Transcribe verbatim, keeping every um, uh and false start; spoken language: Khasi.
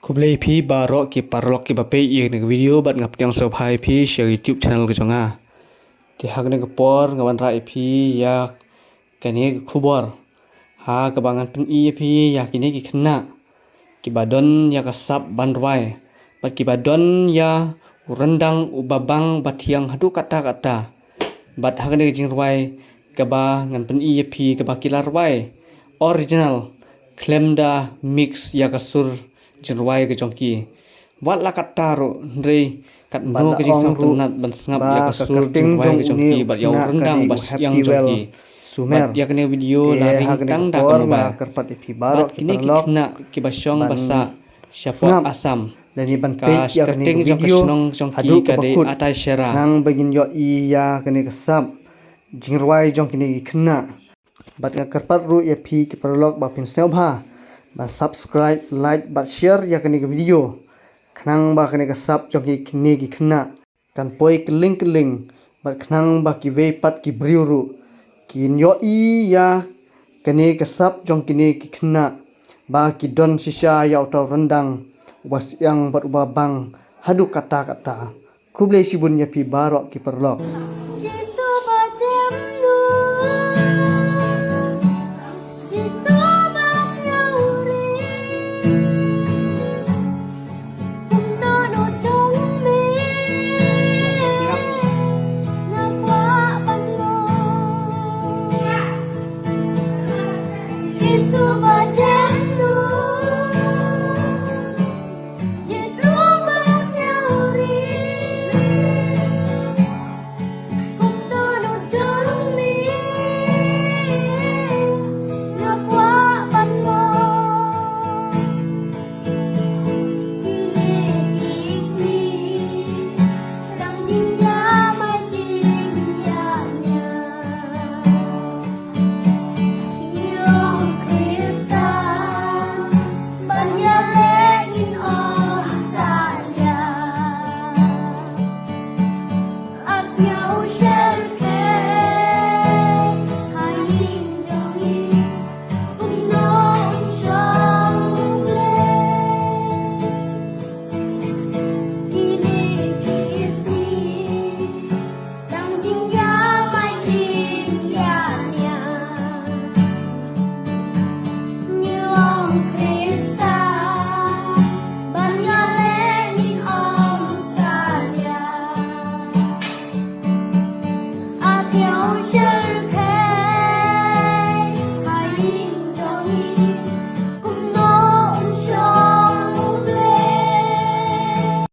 Khublei ïa phi baroh ki paralok kiba peit ïa kane ka video bad nga pdiang sngewbha ïa phi sha YouTube channel ka jong nga. Te ha kane ka por nga wanrah ïa phi ïa kane ka khubor ha kaba ngan pyni ïa phi ïa kine ki khynnah kiba don ïa ka sap ban rwai bad kiba don ïa u ryndang uba bang ba thiang haduh katta katta. Bad ha kane ka jingrwai kaba ngan pyni ïa phi kaba ki la rwai original, khlem da mix ïa ka sur jingrwai ka jong ki. Wat la katta ruh hynrei katno ka jingsngewtynnat ban sngap ïa ka sur jingrwai ka jong ki bad ïa u ryndang ba shyiang jong ki. Bad ïa kane video la ring tang da ka mobile. Bad kine ki khynnah kiba shong ba sah shapoh Assam. Ka kyrteng jong ka shnong jong ki ka dei Ataishera. Nang ba ngin ïohi ïa kane ka sap jingrwai jong kine ki khynnah. Bad nga kyrpad ruh ïa phi ki paralok ba phin sngewbha ban subscribe, like bad share ïa kane ka video. Khnang ba kane ka sap jong ki kine ki khynnah kan poi kylleng kylleng bad khnang ba kiwei pat ki briew ruh kin ïohi ïa kane ka sap jong kine ki khynnah ba ki don shisha ïa uta u ryndang uba shyiang bad uba bang haduh katta katta. Khublei shibun ïa phi baroh ki paralok.